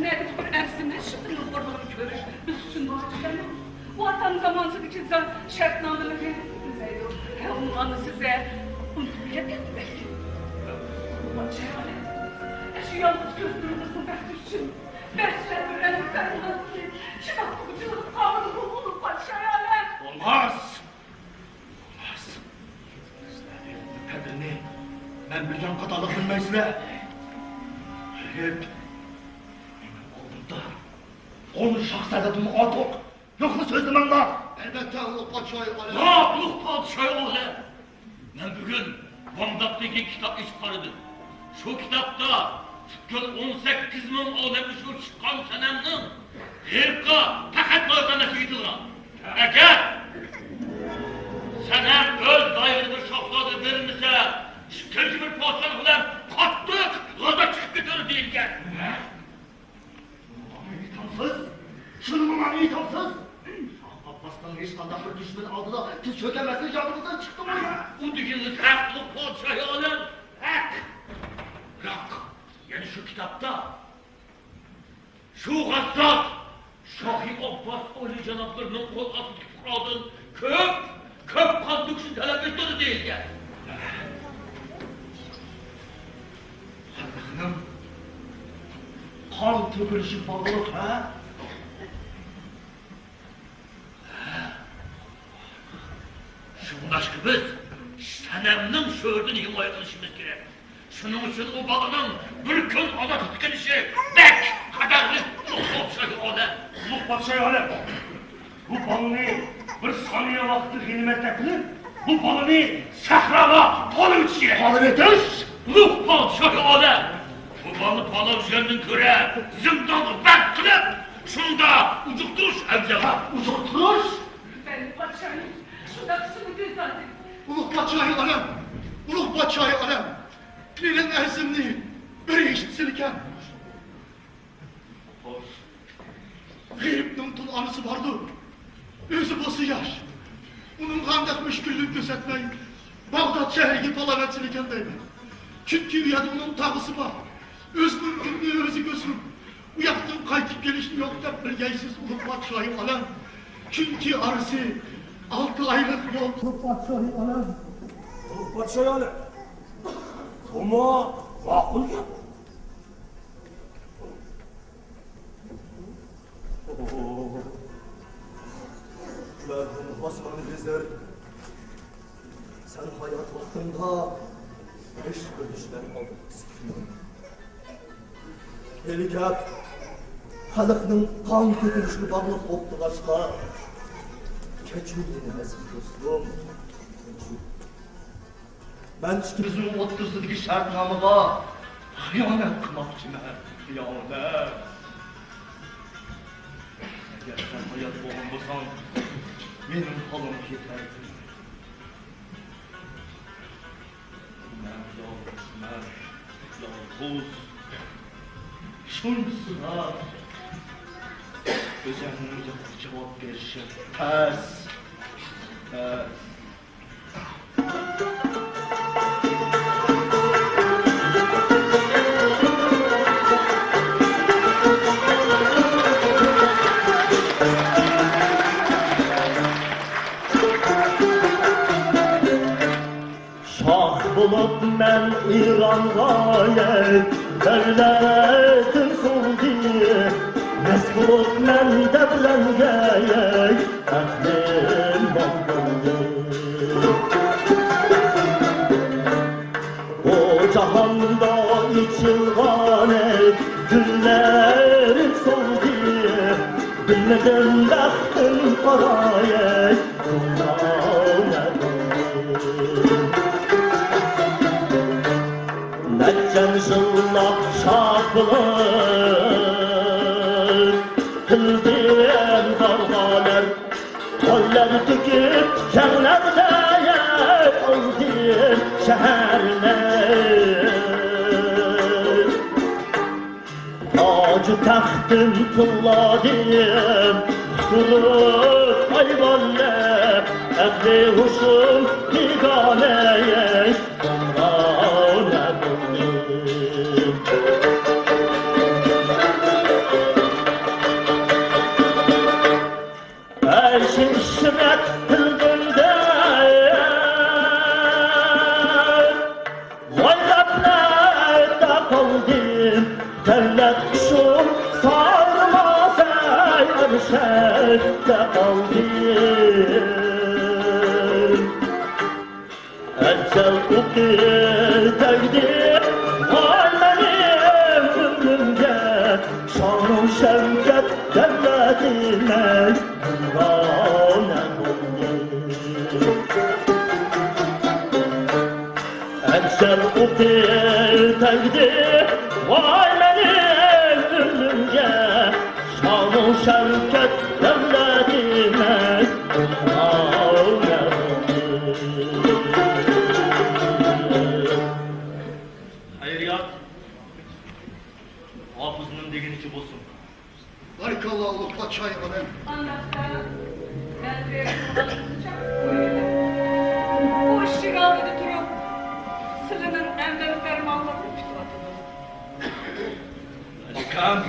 نەدىكى بىر ئەرزىمەن شۇتىنىڭ خورلۇقىنى كۆرۈش بىز ئۈچۈن ۋاجىپ ئەمەس. ئۇ ئاتام زامانىسىدىكى زا-، شەرتنامىلىرىنى بىلمەيدۇ. ھە، ئۇنىڭ ئانىسى سىزە ئۇنتۇپ كەتكەندۇ بەلكىم. ئاشۇ يالغۇز كۆزلىرىڭىزنىڭ بەختى ئۈچۈن بەزىلەر بىر ئەمىر پەرمانىنى شۇنداق قىلغۇچىلىق قابىل بولغۇلۇق پادىشاھ ئالەم. بولماس! بولماس! سىلەر ھېيتنىڭ قەدرىنى مەن بىلگەن قاتارلىق بىلمەيسىلەر. ھېيت مېنىڭ ئالدىمدا ئون شاھزادىدىنمۇ ئارتۇق. يوقنى سۆزلىمەڭلار! ئەلۋەتتە، ئۇلۇغ پادىشاھى ئالەم. لا، ئۇلۇغ پادىشاھى ئالەم! مەن بۈگۈن ۋاڭداپ دېگەن كىتاب ئېچىپ قارىدىم. شۇ كىتابتا پۈتكۈل ئون سەككىز مىڭ ئالەم ئىچىدىن چىققان سەنەمنىڭ غېرىبقا پەقەت لايىق ئەمەسلىكى ئېيتىلغان. ئەگەر سەنەم ئۆز دائىرىدە بىر شاھزادىگە بېرىلمىسە، ئىككىنچى بىر پادىشاھ بىلەن قاتتىق غازات چىقىپ كېتىدۇ دېيىلگەن. شۇنىمۇ ماڭا ئېيتامسىز؟ شۇنىمۇ ماڭا ئېيتامسىز؟ شاھ ئابباسنىڭ ھېچقانداق بىر دۈشمىنى ئالدىدا تىز چۆكەلمەسلىك يادىڭىزدىن چىقتىمۇ يا؟ ئۇ دېگىنىڭىز ھەق، ئۇلۇغ پادىشاھى ئالەم، ھەق! بىراق، يەنە شۇ كىتابتا شۇ غازات شاھى ئابباس ئالىي جانابلىرىنىڭ قول ئاستىدىكى پۇقرادىن كۆپ، كۆپ قان تۆكۈشنى تەلەپ ئېتىدۇ دېيىلگەن. خەلقنىڭ قان تۆكۈلۈشى باغلىق، ھە؟ ھە. شۇڭا باشقا بىز سەنەمنىڭ شورىدىن ھىمايە قىلىشىمىز كېرەك. شۇنىڭ ئۈچۈن ئۇ بالىنىڭ بىر كۈن ئازادلىققا كېلىشى بەك قەدەرلىك. ئۇلۇغ پادىشاھى ئالەم، ئۇلۇغ پادىشاھى ئالەم، بۇ بالىنى بىر سانىيە ۋاقىتلىق غەنىيمەتكە قىلىپ، بۇ بالىنى سەھراغا تالىۋېتىش كېرەك. تالىۋېتىش؟ ئۇلۇغ پادىشاھى ئالەم، بۇ بالىنى پالاۋ يېگەندىن كۆرە زىندانغا بەند قىلىپ، شۇندا ئۇجۇقتۇرۇش ئەۋزەلرەك. ئۇجۇقتۇرۇش؟ بەلى پادىشاھنىڭ شۇنداق سۈنئىي زادى. ئۇلۇغ پادىشاھى ئالەم، ئۇلۇغ پادىشاھى ئالەم، مېنىڭ ئەرزىمنى بىر ئېشىتسىلىكەن. غېرىبنىڭ تۇل ئانىسى باردۇر. ئۆزى بولسا ياش. ئۇنىڭغا قانداق مۈشكۈللۈك كۆرسەتمەي، باغداد شەھىرىگە پالاۋەتسىلىكەن دەيمەن. چۈنكى ئۇ يەردە ئۇنىڭ تاغىسى بار. ئۆزىنىڭ ئۆمرىنى ئۆزى كۆرسۇن. ئۇ ياقتىن قايتىپ كېلىشى يوق دەپ بىلگەيسىز، ئۇلۇغ پادىشاھى ئالەم. چۈنكى ئارىسى ئالتە ئايلىق يول. ئۇلۇغ پادىشاھى ئالەم. ئۇلۇغ پادىشاھى ئالەم. بۇمۇ ماقۇل گەپ. مەرھۇم ئاسماننى بېزەر، سەن ھايات ۋاقتىڭدا ھېچ بىر دۈشمەن ئالدىدا قىستىلمىدى. ھېلى گەپ خەلقنىڭ قان كۆتۈرۈشىگە باغلىق بولۇپ تۇرغاچقا، كەچۈر مېنى ئەزىز دوستۇم، كەچۈر. مەن ئىككىمىزنىڭ ئوتتۇرىسىدىكى شەرتنامىغا خىيانەت قىلماقچىمەن، خىيانەت. ئەگەر سەن ھايات بولغان بولساڭ، مېنىڭ ھالىم كېتەر. مەن يالغۇزمەن، يالغۇز. شۇنىسىغا ئۆزۈمنىڭ جاۋاب بېرىشىم تەس، تەس. شاھ بولۇپ مەن ئىرانغا، دەۋلەتىم سولدى. مەست بولۇپ مەن دەۋلەنگە، ئەقلىم بار بولدى. بۇ جاھاندا ئېچىلغان گۈللەرنى سولدى، بىلمىدىم بەختىم قاراي، بۇنداق نەدىم. نەچچە يىللاپ شاھ بولۇپ، قىلدىم دارغالار. قوللار تۆكۈپ كەڭلەردە ئالدىم شەھەرنى. تاجۇ تەختىم پۇللادىم، قۇسۇرۇپ ئايۋاننى، ئەقلى ھوشۇم بىگانە، گۇمرانە بولدى. ئەي شىم-شىمەت قىلغىندا، ۋايلاپ نەدە قالدىم، دەۋلەت قۇشۇم سارماسا ئەرشەدە قالدىم. ئەجەل ئوقى تەگدى، ۋاي مېنىڭ ئۆمرۈمگە، شانۇ شەۋكەت دەۋلىتىمنى گۈلدانە بولدى. ئەجەل ئوقى تەگدى، ۋاي مېنىڭ ئۆمرۈمگە، شانۇ شەۋكەت دەۋلىتىمنى گۈلدانە بولدى. خەيرىيات، ھاپىزنىڭ دېگىنىچە بولسۇن. بارىكاللا، ئۇلۇغ پادىشاھى ئالەم. ئانداقتا مەن بېرىپ تۇرغانلىقىمچە بۇيرۇدۇم. بۇ ئىشىك ئالدىدا تۇرۇپ، سىلىنىڭ ئەمەل پەرمانلىرىنى كۈتۈۋاتىمەن. مەلىكەم!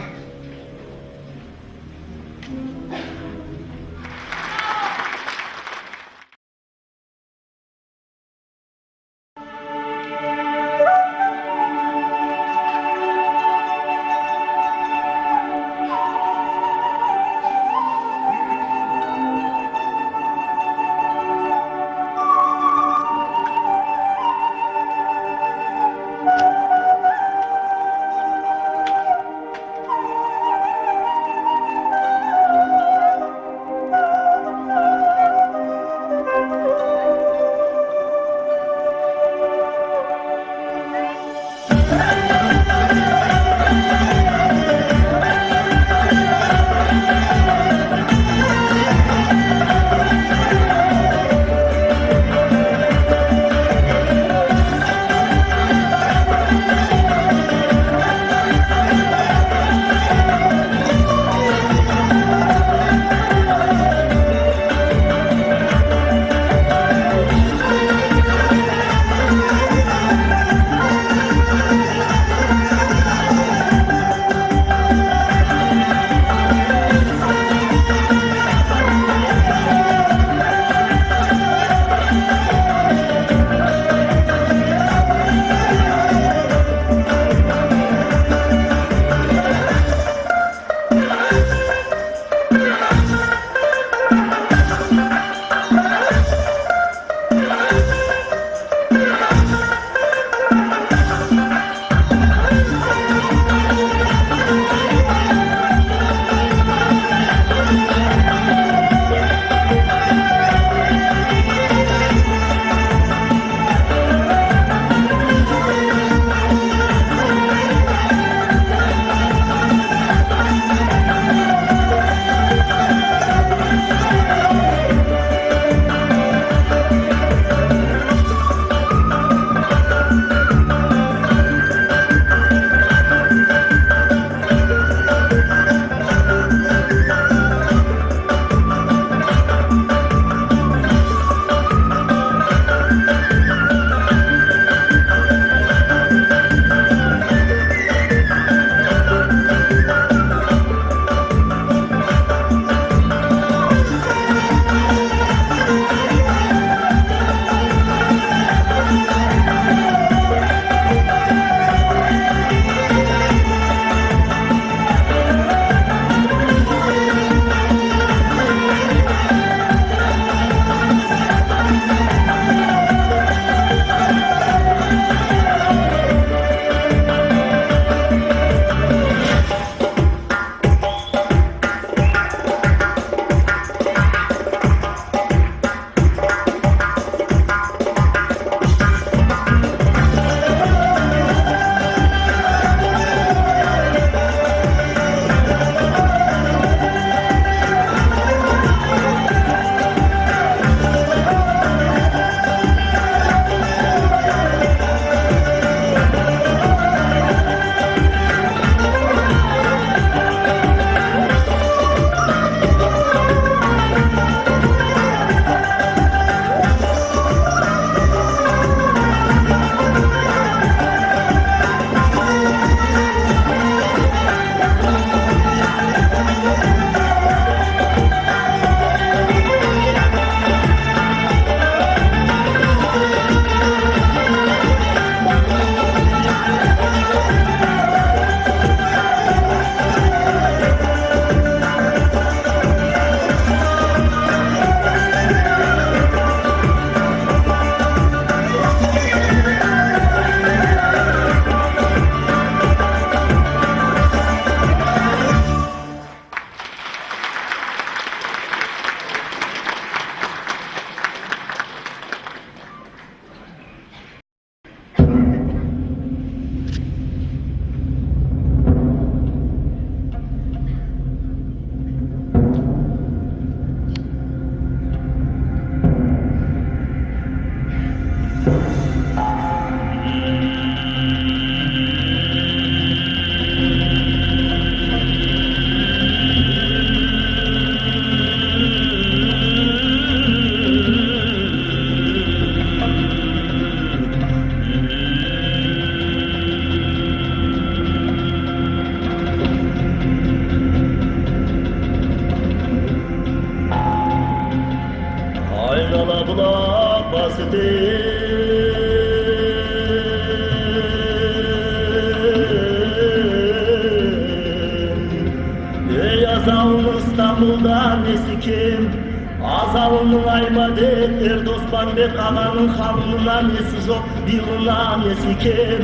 ساۋۇننىڭ ئايمادىت ئېرى دوستبانبەت ئاغانىڭ خانىمىنا نېسى جوق، بىلىنا نېسى كەم.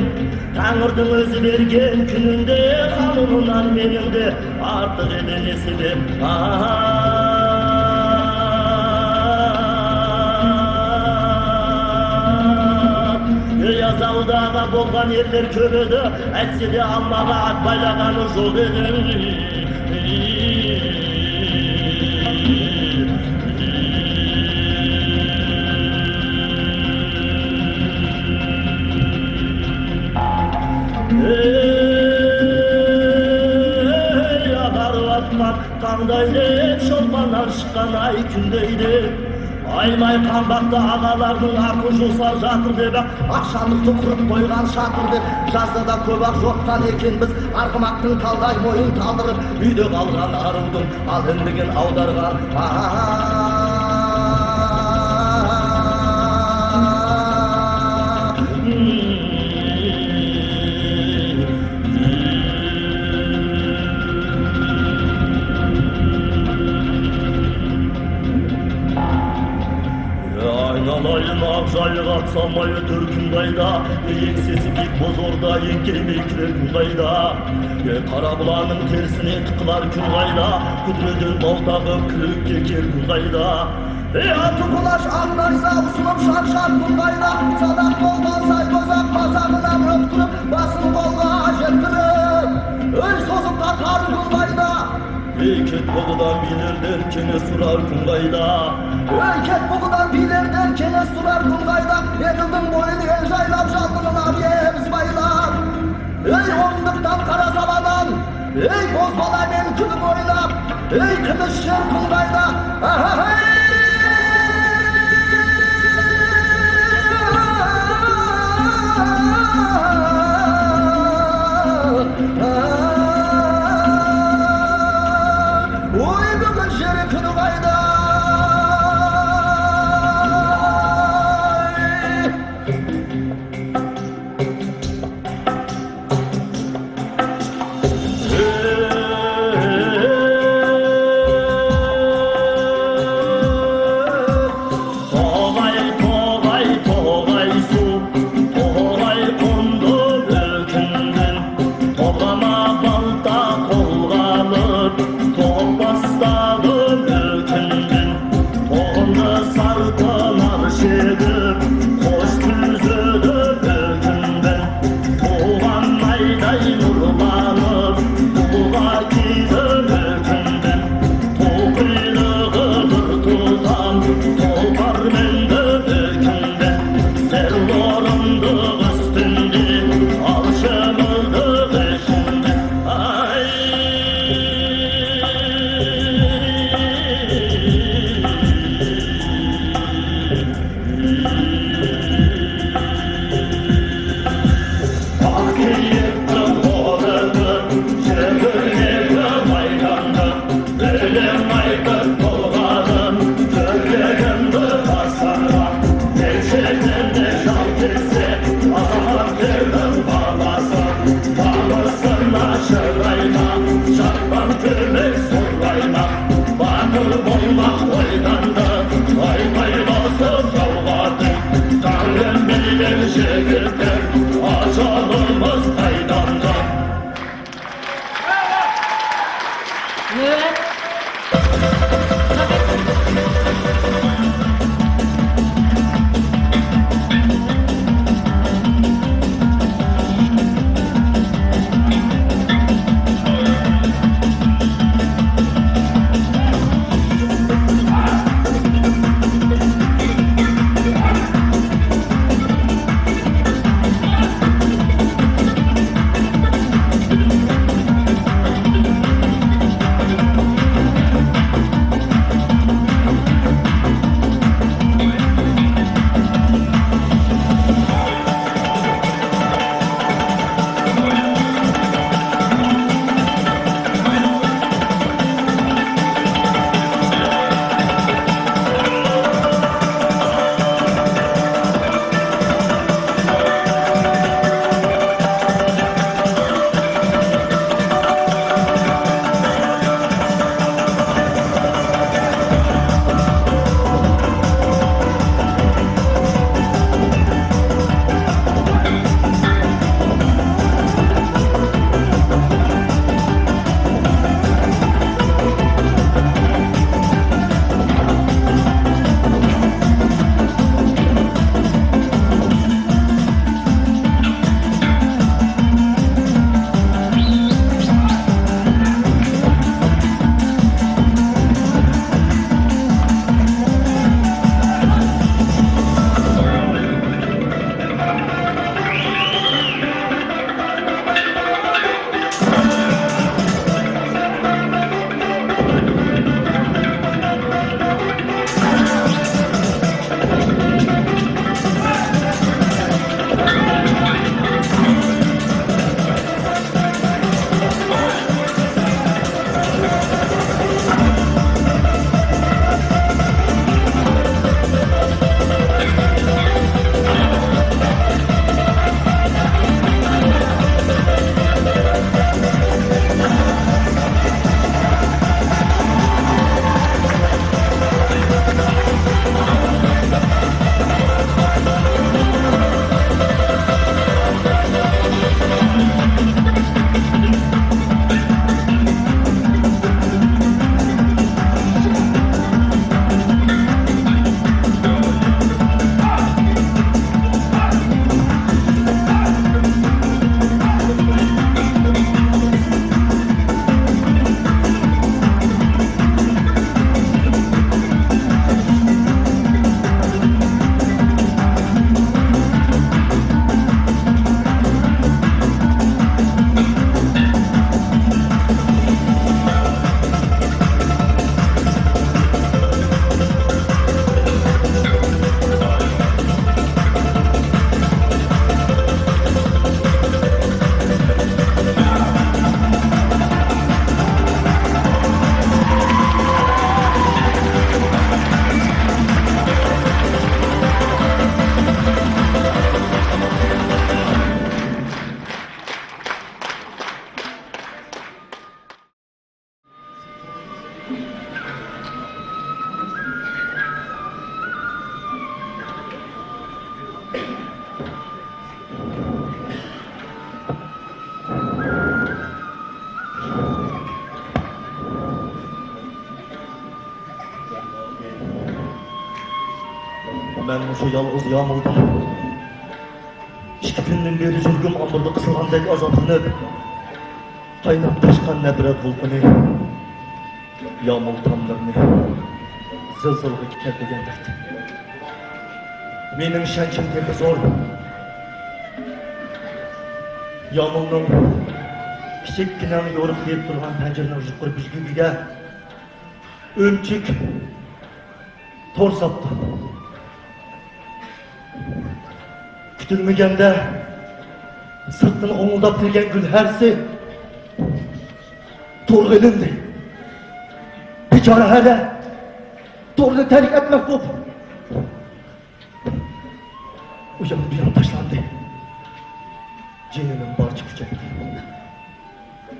تەڭرىدىن ئۆزى بەرگەن كۈنۈندە خانىمىنان مېنىڭدە ئارتۇق ئىدى نېسىبىم. ئاھ. ئۆي ئازالداغا بولغان يەرلەر كۆپ ئىدى، ئەتسىدە ئالماغا ئات بايلىغانى جوق ئىدى. ئېي، ئاغارىۋاتقان تاڭدايدى، چولپانلار چىققان ئاي كۈندەيدى. ئايماي قامباقتا ئاغالارنىڭ ئاقۇ جۇسار جاتىر دەپ، ئاخشاملىقتا قۇرۇپ قويغان شاتۇر دەپ، جازىدا كۆپ ۋاق يوتقان ئىكەن بىز. ئارغىماقتىن تالداي مويۇن تالدۇرۇپ، ئۆيدە قالغان ئارۇدۇم ئالىندىگىن ئاۋدارغان. ئاھا. ئاينالايىن ئاق جايلىق ئاتسام مايلى تۈركۈم غايدا، يېڭىسى سېسىپ يىك بوزوردا، يېڭكەيمەي كىرىپ غايدا. قارا بۇلارنىڭ تېرىسىنى تىقىلار كۈن غايدا، كۈدرىدىن بال تاغىپ كىرىپ كېكىر كۈن غايدا. ئى ئالتە قۇلاش ئاق نايزا ئۇسۇلۇم شان شان كۈن غايدا، ساداق بولغان ساي بوزاق مازاغىنام ئۆتكۈرۈپ، باسىن قولغا يەتكۈرۈپ، ئۆي سوزۇپ تاتار كۈن غايدا. ئېي، كەت بۇغىدان بىلەردىن كېنى سۇرار كۈن غايدا. ئېي، كەت بۇغىدان بىلەردىن كېنى سۇرار كۈن غايدا. ئېغىلدىن بويىنى ئېرجايلاپ، جالدىلىنار يېمىز بايلاپ. ئېي، ئورۇندۇقتان قارا ساۋادان. ئېي، بوز بالا مەن كۈلۈپ ئويناپ. ئېي، قىلىش شىر كۈن غايدا. ئاھاھاي! ۋوي، بۈگۈن شېرىن كۈن غايدا. توغاي، توغاي، توغاي سۇ، توغاي قوندۇم ئۆكۈندۈم. توغاما بالتا قولغا ئېلىپ، توغا باستادىم ئۆكۈندۈم. توغىنى سارتىلار شېدىپ، قوش تۈزىدىم ئۆكۈندۈم. توغان ئايداي نۇرلانىپ، توغا كىيدىم ئۆكۈندۈم. توغىلىغى بىر تۇتام، توغار مەندە ئۆكۈندۈم. سەردارىمدىغ ئۈستۈندە، ئالشىمىدىغ ئىشىندە. ئاي. باتۇر بولماق ئويناندا، ئاي پايلاسى جاۋغاردىن، تەڭرىم بىلەن يىگىتلەر، ئاچالىمىز قايتامدا. نۆۋەت. مەن مۇشۇ يالغۇز يامۇلدا ئىككى كۈندىن بېرى يۈرىكىم ئامبۇردا قىسىلغاندەك ئازابلىنىپ، قايناپ تاشقان نەپرەت دولقۇنى يامۇل تاملىرىنى زىلزىلىغا كەلتۈرگەندەك. مېنىڭ ئىشەنچىم تېخى زور. يامۇلنىڭ كىچىككىنە يورۇقلاپ تۇرغان پەنجىرىنىڭ يۇقىرى بۈزگۈكىگە ئۆمۈچۈك تور ساپتۇ. كۈتۈلمىگەندە سىرتتىن غوڭۇلداپ كىرگەن گۈل ھەرىسى تورغا ئېلىندى. بىچارە ھەرە تورنى تەرك ئەتمەك بولۇپ، ئۇ يان بۇ يان تاشلاندى. جېنىنىڭ بارچە كۈچەيدى.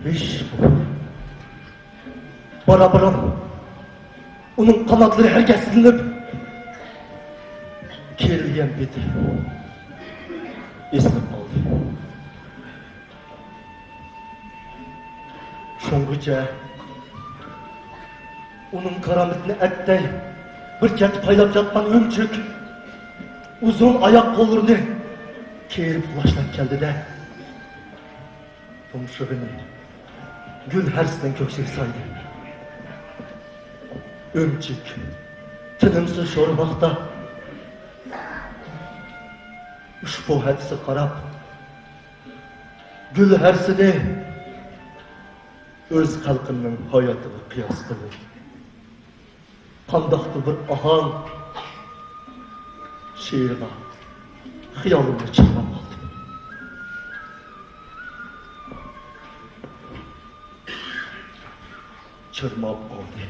ھىش بولدى. بارا-بارا ئۇنىڭ قاناتلىرى ھەرىكەتسىزلىنىپ، كېرىلگەن پېتى ئېسىلىپ قالدى. شۇڭغىچە ئۇنىڭ كارامىتىنى ئەتتەي بىر چەتتە پايلاپ ياتقان ئۆمۈچۈك ئۇزۇن ئاياق قوللىرىنى كېرىپ قۇلاشلاپ كەلدى-دە، تۇمشۇغىنى گۈل ھەرىسىنىڭ كۆكسىگە سايدى. ئۆمۈچۈك تىنىمسىز شورىماقتا. ئۇشبۇ ھەدىسىگە قاراپ، گۈل ھەرىسىنى ئۆز خەلقىمنىڭ ھاياتىغا قىياس قىلىپ، قانداقتۇر بىر ئاھاڭ شېئىرغا خىيالىمدا چىرماپ قالدىم. چىرماپ قالدى.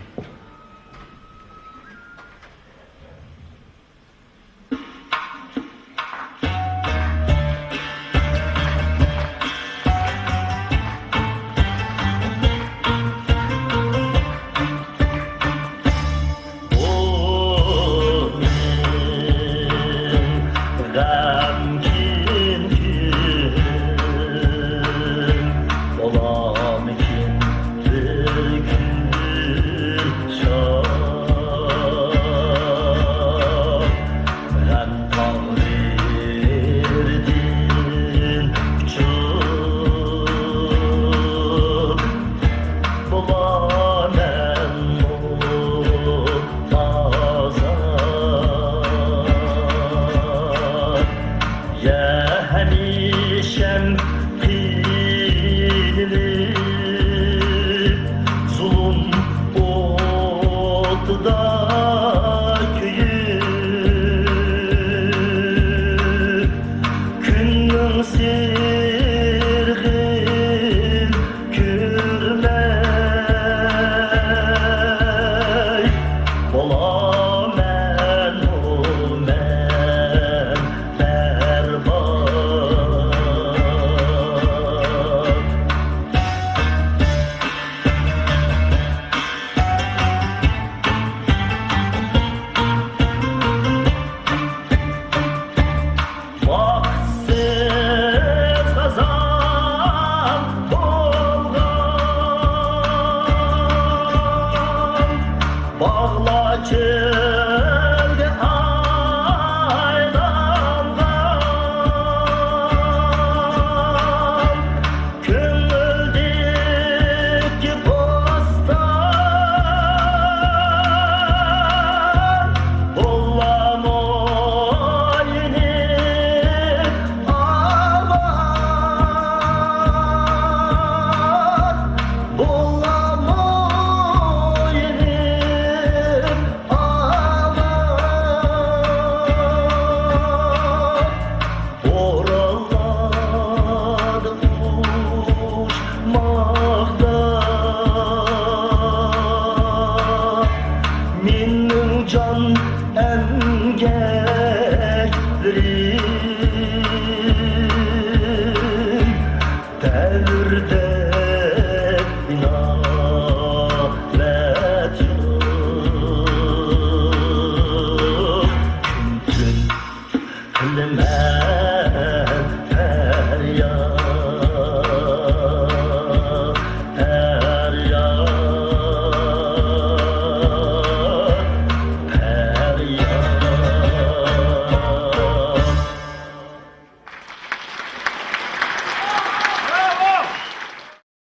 غەمكىن كۈن بولامىكىن بىر كۈن شاد؟ غەم تاغلىرىدىن ئۇچۇپ بولامەنمۇ ئازاد؟ يا ھەمىشەم قىينىلىپ زۇلۇم ئوتىدا كۆيۈپ، كۈننىڭ سىر